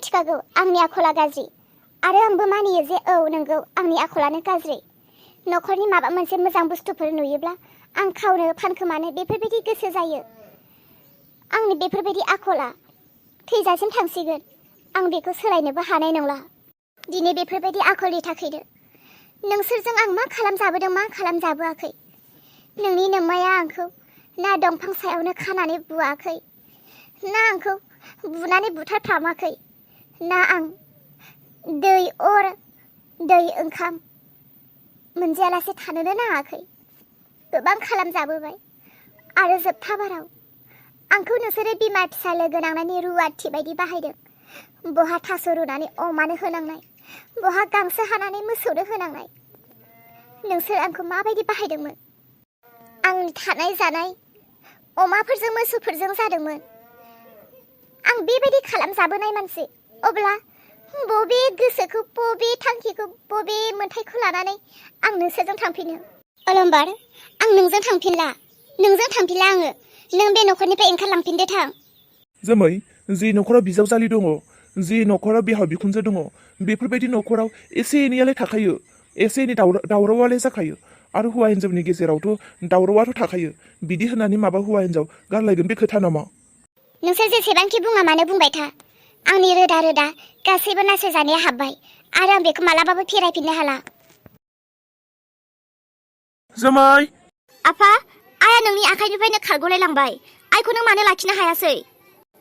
मिथिखागौ आंनि आखला गाज्रि आरो आंबो मानियो जे औ नंगौ आंनि आखलानो गाज्रि। न'खरनि माबा मोनसे मोजां बुस्थुफोर नुयोब्ला आं खावनो फानखोमानो बेफोरबायदि गोसो जायो। आंनि बेफोरबायदि आखला थैजासिम थांसिगोन। आं बेखौ सोलायनोबो हानाय नंला। दिनै बेफोरबायदि आखलनि थाखायनो नोंसोरजों आं मा खालामजाबोदों मा खालामजाबोआखै। नोंनि नोम्माया आंखौ ना दंफां सायावनो खानानै बुआखै, ना आंखौ बुनानै बुथारफ्रामाखै, ना आं दै अर दै ओंखाम मोनजायालासे थानोनो नाङाखै। गोबां खालामजाबोबाय आरो जोबथा बाराव आंखौ नोंसोरो बिमा फिसा लोगो नांनानै रुवाथि बायदि बाहायदों। बहा थास' रुनानै अमानो होनांनाय, बहा गांसो हानानै मोसौनो होनांनाय। नोंसोर आंखौ माबायदि बाहायदोंमोन? आंनि थानाय जानाय अमाफोरजों मोसौफोरजों जादोंमोन। आं बेबायदि खालामजाबोनाय मानसि, अब्ला बबे गोसोखौ बबे थांखिखौ बबे मोन्थायखौ लानानै आं नोंसोरजों थांफिनो? अलंबार, आं नोंजों थांफिनला। नोंजों थांफिनला आङो। नों बे न'खरनिफ्राय ओंखारलांफिनदो थां। जोमै, जि न'खराव बिजावजालि दङ, जि न'खराव बिहाव बिखुनजो दङ, बेफोरबायदि न'खराव एसे एनैयालाय थाखायो। एसे एनै दावरावालाय जाखायो। आरो हौवा हिन्जावनि गेजेरावथ' दावरावाथ' थाखायो। बिदि होननानै माबा हौवा हिन्जाव गारलायगोन बे खोथा नामा? नोंसोर जेसेबांखि बुङा मानो बुंबाय था। आंनि रोदा रोदा गासैबो नासय जानाया हाब्बाय आरो आं बेखौ मालाबाबो फेरायफिननो हाला। जोमै! आफा, आइया नोंनि आखाइनिफ्रायनो खारग'लाय लांबाय। आइखौ नों मानो लाखिनो हायासै?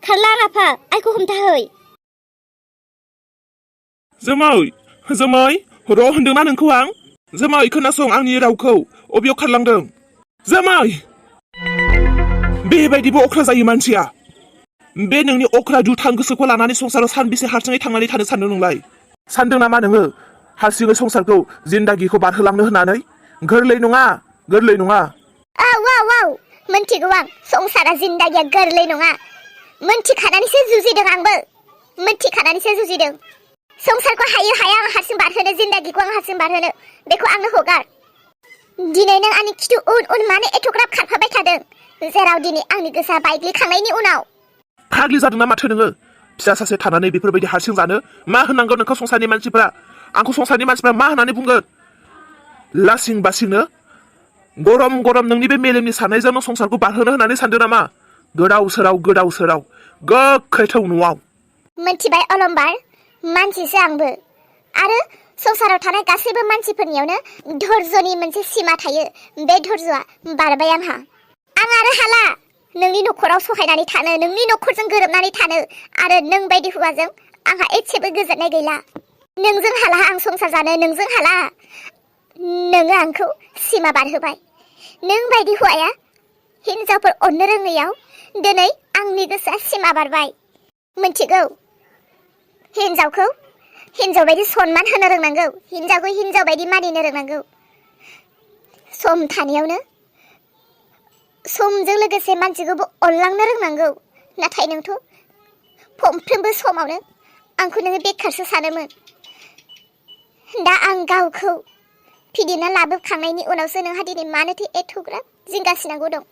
खारलां आफा, आइखौ हमथाहै। जोमै! जोमै! र' होनदोंना नोंखौ आं? जोमै, खोनासं आंनि रावखौ। अबेयाव खारलांदों? जोमै! बेबायदिबो अख्रा जायो मानसिया। बे नोंनि अख्रा दुथां गोसोखौ लानानै संसाराव सानबेसे हारसिङै थांनानै थानो सानदों नोंलाय? सानदों नामा नोङो हारसिङै संसारखौ जिन्दागिखौ बारहोलांनो होननानै? गोरलै नङा, गोरलै नङा। औ मोनथिगौ आं, संसारा जिन्दागिया गोरलै नङा। मोनथिखानानैसो जुजिदों आंबो। मोनथिखानानैसो जुजिदों। संसारखौ हायो हाया आं हारसिं बारहोनो, जिन्दागिखौ आं हारसिं बारहोनो, बेखौ आंनो हगार। दिनै नों आंनि खिथु उन उन मानो एथ'ग्राब खारफाबाय थादों? जेराव दिनै आंनि गोसोआ बायग्लिखांनायनि उनाव। फाग्लि जादों ना माथो नोङो? फिसा सासे थानानै बेफोरबायदि हारसिं जानो मा होननांगौ नोंखौ संसारनि मानसिफ्रा? आंखौ संसारनि मानसिफ्रा मा होननानै बुंगोन? लासिं बासिंनो गरम गरम नोंनि बे मेलेमनि साननायजोंनो संसारखौ बारहोनो होननानै सानदों नामा? गोदाव सोराव गोख्रै थौ न'आव। मोनथिबाय अलंबार, मानसिसो आंबो। आरो संसाराव थानाय गासैबो मानसिफोरनियावनो धैर्यनि मोनसे सिमा थायो। बे धैर्यआ बारबाय आंहा। आं आरो हाला नोंनि न'खराव सहायनानै थानो, नोंनि न'खरजों गोरोबनानै थानो आरो नों बायदि हौवाजों आंहा एसेबो गोजोननाय गैला। नोंजों हाला आं संसार जानो, नोंजों हाला। नोङो आंखौ सिमा बारहोबाय। नों बायदि हौवाया हिन्जावफोर अननो रोङैयाव दिनै आंनि गोसोआ सिमा बारबाय। मोनथिगौ, हिन्जावखौ हिन्जाव बायदि सनमान होनो रोंनांगौ, हिन्जावखौ हिन्जाव बायदि मानिनो रोंनांगौ। सम थानायावनो समजों लोगोसे मानसिखौबो अनलांनो रोंनांगौ। नाथाय नोंथ' फंफ्रोमबो समावनो आंखौ नोङो बेखारसो सानोमोन। दा आं गावखौ फिदिंना लाबोखांनायनि उनावसो नोंहा दिनै मानोथो एथ'ग्राब जिंगासिनांगौ दं?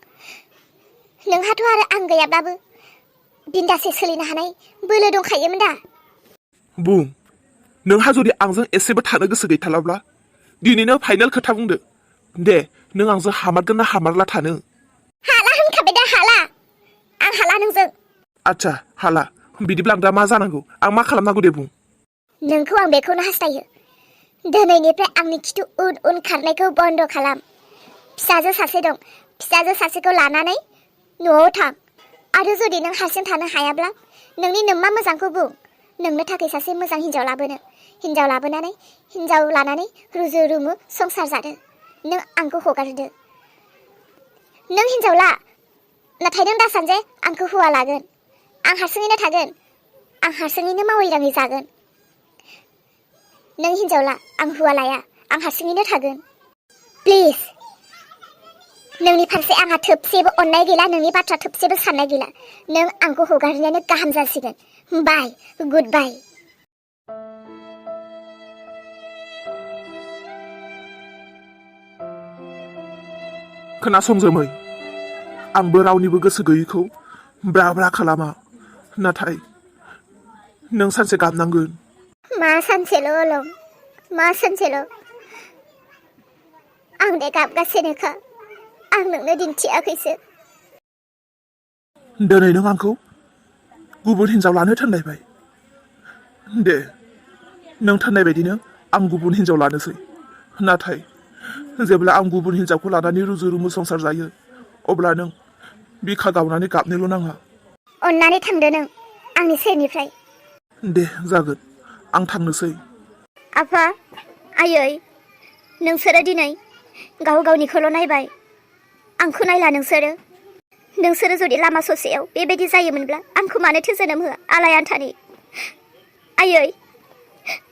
नोंहाथ' आरो आं गैयाब्लाबो बिन्दासै सोलिनो हानाय बोलो दंखायोमोन दा। बुं, नोंहा जुदि आंजों एसेबो थानो गोसो गैथाराब्ला दिनैनो फाइनाल खोथा बुंदो। दे, नों आंजों हामारगोन ना हामारला थानो? हाला होनखाबाय दा, हाला। आं हाला नोंजों। आच्छा, हाला। बिदिब्ला आं दा मा जानांगौ? आं मा खालामनांगौ दे बुं। नोंखौ आं बेखौनो हास्थायो, दिनैनिफ्राय आंनि खिथु उन उन खारनायखौ बन्द' खालाम। फिसाजो सासे दं, फिसाजो सासेखौ लानानै न'आव थां। आरो जुदि नों हारसिं थानो हायाब्ला नोंनि नोम्मा मोजांखौ बुं नोंनो थाखाय सासे मोजां हिन्जाव लाबोनो। हिन्जाव लानानै रुजु रुमु संसार जादो। नों आंखौ हगारदो। नों हिन्जाव ला, नाथाय नों दासान जे आंखौ हौवा लागोन। आं हारसिङैनो थागोन, आं हारसिङैनो मावै दाङै जागोन। नों हिन्जाव ला, आं हौवा लाया, आं हारसिङैनो थागोन। प्लिज। नोंनि फारसे आंहा थोबसेबो अननाय गैला, नोंनि बाथ्रा थोबसेबो साननाय गैला। नों आंखौ हगारनायानो गाहाम जासिगोन। बाय, गुड बाय। खोनासं जोमै, आंबो रावनिबो गोसो गैयैखौ ब्रा ब्रा खालामा। नाथाय नों सानसे गाबनांगोन। मा सानसेल' अलम, मा सानसेल'। आं दे गाबगासिनोखा, आं नोंनो दिन्थियाखैसो। दिनै नों आंखौ गुबुन हिन्जाव लानो थोनलायबाय। दे, नों थोननाय बायदिनो आं गुबुन हिन्जाव लानोसै। नाथाय जेब्ला आं गुबुन हिन्जावखौ लानानै रुजु रुमु संसार जायो, अब्ला नों बिखा गावनानै गाबनोल' नाङा। अन्नानै थांदो नों आंनि सेरनिफ्राय। दे जागोन, आं थांनोसै। आफा, आयै, नोंसोरो दिनै गाव गावनिखौल' नायबाय, आंखौ नायला नोंसोरो। नोंसोरो जुदि लामा ससेयाव बेबायदि जायोमोनब्ला आंखौ मानोथो जोनोम होआ आलायान्थानि? आयै,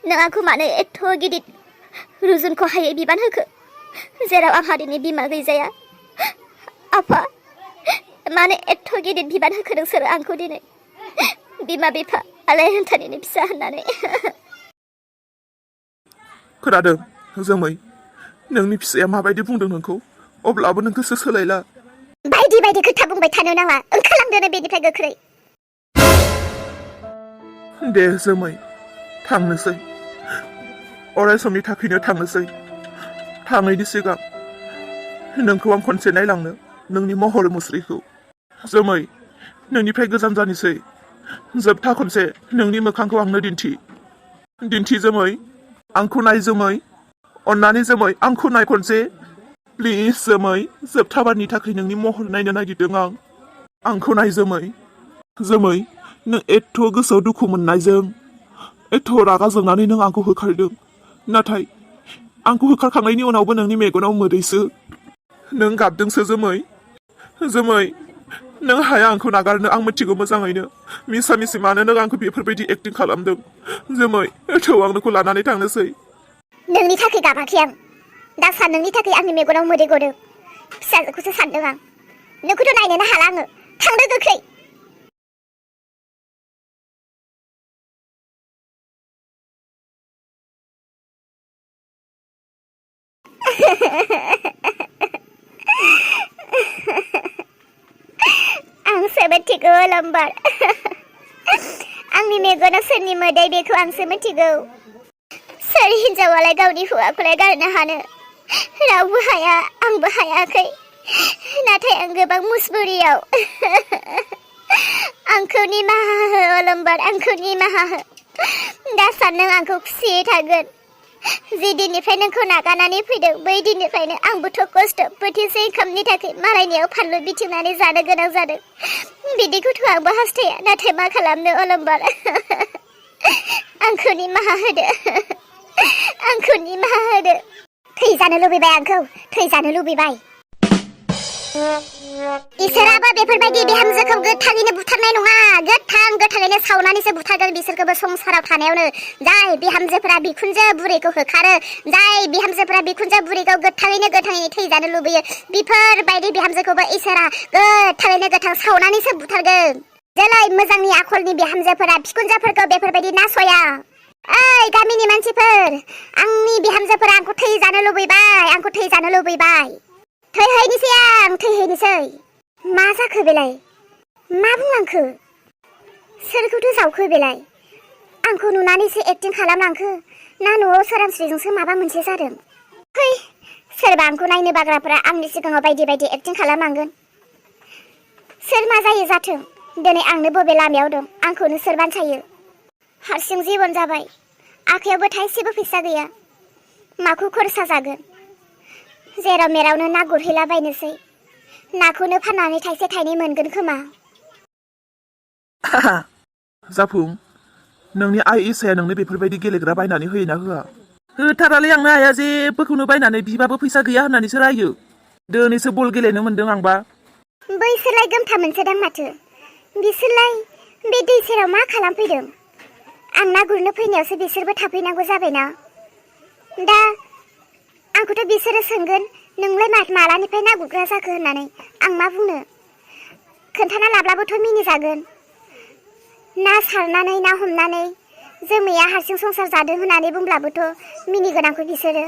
नों आंखौ मानो एथ' गिदिर रुजुनखौ हायै बिबान होखो, जेराव आंहा दिनै बिमा गैजाया? आफा, मानो एथ' गिदिर बिबान होखो नोंसोरो आंखौ दिनै बिमा बिफा आलायान्थानिनि फिसा होननानै? खोनादों जोमै, नोंनि फिसाया माबायदि बुंदों नोंखौ, अब्लाबो नों गोसो सोलायला। बायदि बायदि खोथा बुंबाय थानो नाङा, ओंखारलांदो बेनिफ्राय गोख्रै। दे जोमै, थांनोसै। अराय समनि थाखायनो थांनोसै। थाङैनि सिगां नोंखौ आं खनसे नायलांनो, नोंनि महर मुस्रिखौ। जोमै, नोंनिफ्राय गोजान जानोसै। जोबथा खनसे नोंनि मोखांखौ आंनो दिन्थि। दिन्थि जोमै, आंखौ नाय जोमै। अन्नानै जोमै, आंखौ नाय खनसे। प्लिज जोमै, जोबथाबारनि थाखाय नोंनि महर नायनो नागिरदों आं। आंखौ नाय जोमै। जोमै, नों एथ' गोसोआव दुखु मोननायजों, एथ' रागा जोंनानै नों आंखौ होखारदों। नाथाय आंखौ होखारखांनायनि उनावबो नोंनि मेगनाव मोदैसो। नों गाबदोंसो जोमै। जोमै, नों हाया आंखौ नागारनो, आं मिथिगौ मोजाङैनो। मिसा मिसि मानो नों आंखौ बेफोरबायदि एक्टिं खालामदों। जोमै, थौ आं नोंखौ लानानै थांनोसै। नोंनि थाखाय गाबाखै आं। दा सान नोंनि थाखाय आंनि मेगनाव मोदै गदों। फिसाजोखौसो सानदों आं। नोंखौथ' नायनोनो हाला आङो। थांदो गोख्रै। आंसो मिथिगौ अलम्बार। आंनि मेगना सोरनि मोदै बेखौ आंसो मिथिगौ। सोर हिन्जावालाय गावनि हौवाखौलाय गारनो हानो? रावबो हाया, आंबो हायाखै। नाथाय आं गोबां मुसबुरियाव। आंखौ निमाहा हो अलम्बार, आंखौ निमाहा हो। दा सान नों आंखौ खुसियै थागोन। जि दिननिफ्राय नोंखौ नागारनानै फैदों, बै दिननिफ्रायनो आंबोथ' खस्थ' बोथिसे ओंखामनि थाखाय मालायनियाव फानलु बिथिंनानै जानो गोनां जादों। बिदिखौथ' आंबो हास्थाया, नाथाय मा खालामनो अलम्बार। आंखौ निमाहा होदो। आंखौ निमाहा होदो। थैजानो लुबैबाय आंखौ, थैजानो लुबैबाय। इसोराबो बेफोरबायदि बिहामजोखौ गोथाङैनो बुथारनाय नङा। गोथाङैनो सावनानैसो बुथारगोन बिसोरखौबो संसाराव थानायावनो। जाय बिहामजोफोरा बिखुनजो बुरैखौ होखारो, जाय बिहामजोफोरा बिखुनजो बुरैखौ गोथाङैनो थैजानो लुबैयो, बेफोरबायदि बिहामजोखौबो इसोरा गोथां सावनानैसो बुथारगोन। जोलै मोजांनि आखलनि बिहामजोफोरा बिखुनजोफोरखौ बेफोरबायदि नासया। ओइ गामिनि मानसिफोर, आंनि बिहामजोफोरा आंखौ थैजानो लुबैबाय, आंखौ थैजानो लुबैबाय। थैहैनोसै आं, थैहैनोसै। मा जाखो बेलाय? मा बुंलांखो? सोरखौथो जावखो बेलाय? आंखौ नुनानैसो एक्टिं खालामलांखो, ना न'आव सोरांस्रिजोंसो माबा मोनसे जादों? फै, सोरबा आंखौ नायनो बाग्राफोरा आंनि सिगाङाव बायदि बायदि एक्टिं खालामलांगोन। सोर मा जायो जाथों, दिनै आंनो बबे लामायाव दं, आंखौनो सोर बानसायो? हारसिं जिबन जाबाय, आखायावबो थाइसेबो फैसा गैया। माखौ खरसा जागोन? जेराव मेरावनो ना गुरहैलाबायनोसै। नाखौनो फाननानै थाइसे थाइनै मोनगोन खोमा। जाफुं, नोंनि आइ इसाया नोंनो बेफोरबायदि गेलेग्रा बायनानै होयोना होआ? होथारालै आंनो आइया जेबोखौनो बायनानै बिबाबो फैसा गैया होननानैसो रायो। दिनैसो बल गेलेनो मोनदों आंबा। बैसोरलाय गोमथा मोनसोदां माथो। बिसोरलाय बे दै सेराव मा खालामफैदों? आं ना गुरनो फैनायावसो बिसोरबो थाफैनांगौ जाबायना। दा आंखौथ' बिसोरो सोंगोन, नोंलाय मालानिफ्राय ना गुरग्रा जाखो होननानै। आं मा बुंनो? खोन्थाना लाब्लाबोथ' मिनिजागोन। ना सारनानै, ना हमनानै जोमैया हारसिं संसार जादों होननानै बुंब्लाबोथ' मिनिगोन आंखौ बिसोरो।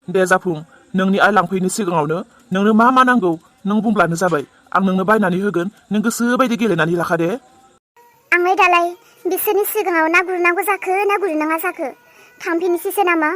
दे जाफुं, नोंनि आइ लांफैनो सिगाङावनो नोंनो मा मा नांगौ नों बुंब्लानो जाबाय। आं नोंनो बायनानै होगोन, नों गोसो बायदि गेलेनानै लाखा दे। आंलाय दालाय बिसोरनि सिगाङाव ना गुरनांगौ जाखो ना गुरनाङा जाखो थांफिननोसैसो नामा